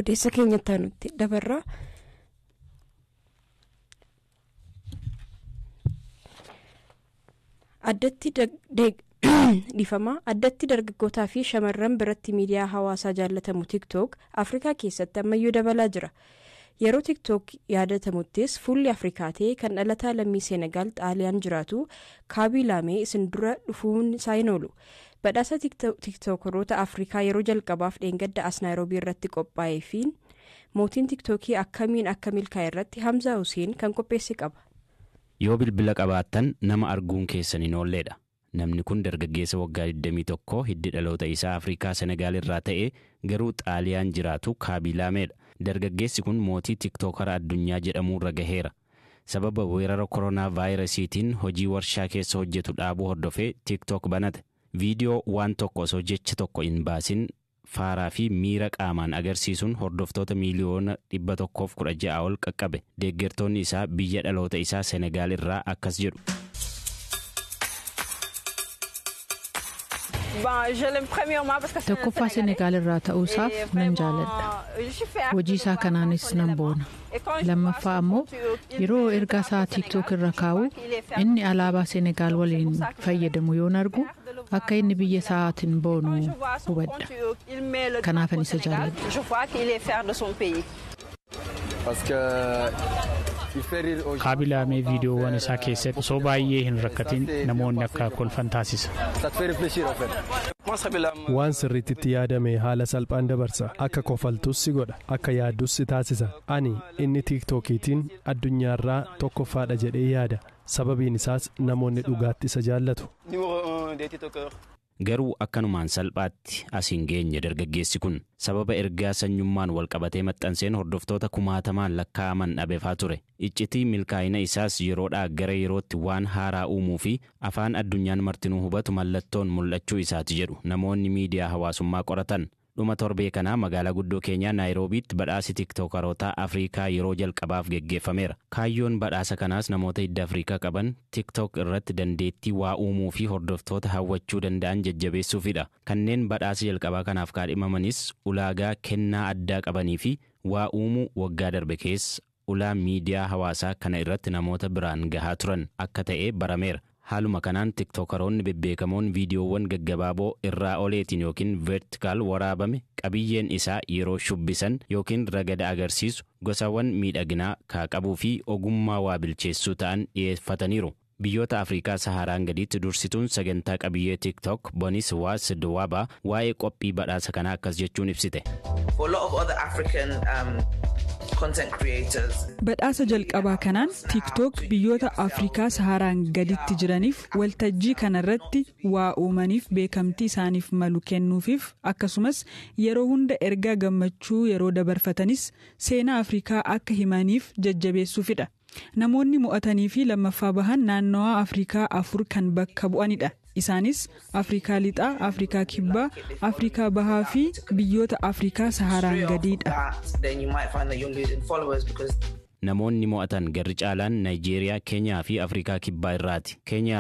Odeessa keenyatti aanutti dabarra. Addatti dhiifama, addatti dargaggootaa fi shamarran biratti miidiyaa hawaasaa jaallatamu TikTok Afrikaa keessatti ammayyuu dabalaa jira. Yeroo TikTok yaadatamuttis fuulli Afrikaa ta'e kan dhalataa lammii Seenagaal Xaaliyaan jiraatu Kaabii Laamee isin dura dhufuun isaa hin oolu. Badhaasa tiktookaroota Afrikaa yeroo jalqabaaf dheengadda as Naayiroobii irratti qophaa'ee fi mootiin TikTokii akkamiin akka milkaa'e irratti Hamzaa Huseen kan qopheesse qaba. Yoo bilbila qabaattan nama arguun keessan hin oolleedha. Namni kun dargaggeessa waggaa 21 hiddi dhaloota isaa Afrikaa Senegaal irraa ta'e garuu Xaaliyaan jiraatu Kaabii Laameedha. Dargaggeessi kun mootii tiktookara addunyaa jedhamuurra gaheera. Sababa weerara koronaa vaayirasiitiin hojii warshaa keessa hojjetu dhaabuu hordofee TikTok banate. Viidiyoo waan tokko osoo jecha tokko hin baasin faaraa fi miira qaamaan agarsiisuun hordoftoota miiliyoona 116 ol qaqqabe. Deeggartoonni isaa biyya dhaloota isaa Senegaal irraa akkas jedhu. Tokkoffaa, Senegaal irraa ta'uusaaf nan jaaladha. Hojii isaa kanaanis nan boona. Lammaffaa ammoo yeroo ergaa isaa TikTok irra kaa'u inni alaabaa Senegaal waliin fayyadamu yoon argu akka inni biyya isaatiin boonu hubadha. Kanaafan isa jaaladha. Kaabii Laamee viidiyoowwan isaa keessatti osoo baay'ee hin rakkatin namoonni akka kolfan taasisa. Waan sirriitti itti yaadame haala salphaan dabarsa. Akka kofaltus si godha. Akka yaaddus si taasisa. Ani inni tiiktookiitiin addunyaarraa tokkoffaadha jedhee yaada. Sababiin isaas namoonni dhugaatti isa jaallatu. Garuu akkanumaan salphaatti as hin geenye. Dargaggeessi kun sababa ergaa sanyummaan walqabatee maxxanseen hordoftoota kumaatamaan lakkaa'aman dhabeefaa ture. Iccitii milkaa'ina isaas yeroodhaa gara yerootti waan haaraa uumuu fi afaan addunyaan martinuu hubatu mallattoon mul'achuu isaati jedhu namoonni miidiyaa hawaasummaa qoratan. Dhuma torbee kanaa magaalaa guddoo keenyaa Naayiroobiitti badhaasi tiktookaroota Afrikaa yeroo jalqabaaf geggeeffameera. Kaayyoon badhaasa kanaas namoota hidda Afrikaa qaban TikTok irratti dandeettii waa uumuu fi hordoftoota hawwachuu danda'an jajjabeessuufidha. Kanneen badhaasa jalqabaa kanaaf kaadhimamanis ulaagaa kennaa addaa qabanii fi waa uumuu waggaa darbe keessa ulaa miidiyaa hawaasaa kana irratti namoota biraan gahaa turan akka ta'e barameera. Haaluma kanaan tiktookaroonni bebbeekamoon viidiyoowwan gaggabaaboo irraa oleetiin yookiin vertical waraabame, qabiyyeen isaa yeroo shubbisan yookiin ragada agarsiisu, gosawwan miidhaginaa kaaqabuu fi ogummaa waa bilcheessuu ta'an dhiyeeffataniiru. Biyyoota Afrikaa Saharaan gaditti dursituun sagantaa qabiyyee TikTok Boniswa Sidwaba waa'ee qophii badhaasa kanaa akkas jechuun ibsite. For a lot of other African content creators. Badhaasa jalqabaa kanaan TikTok biyyoota Afrikaa Saharaan gaditti jiraniif waltajjii kanarratti waa uumaniif beekamtii isaaniif malu kennuufiif, akkasumas yeroo hunda ergaa gammachuu yeroo dabarfatanis seenaa Afrikaa akka himaniif jajjabeessuufidha. Namoonni mo'atanii fi lammaffaa bahan naannawaa Afrikaa afur kan bakka bu'anidha. Isaanis Afrikaa Lixaa, Afrikaa Kibbaa, Afrikaa Bahaa fi biyyoota Afrikaa Saharaan gadiidha. Then you might find that you're losing followers because Namoonni mo'atan garri caalaan Naayijeeriyaa, Keenyaa fi Afrikaa Kibbaa irraati. Keenyaa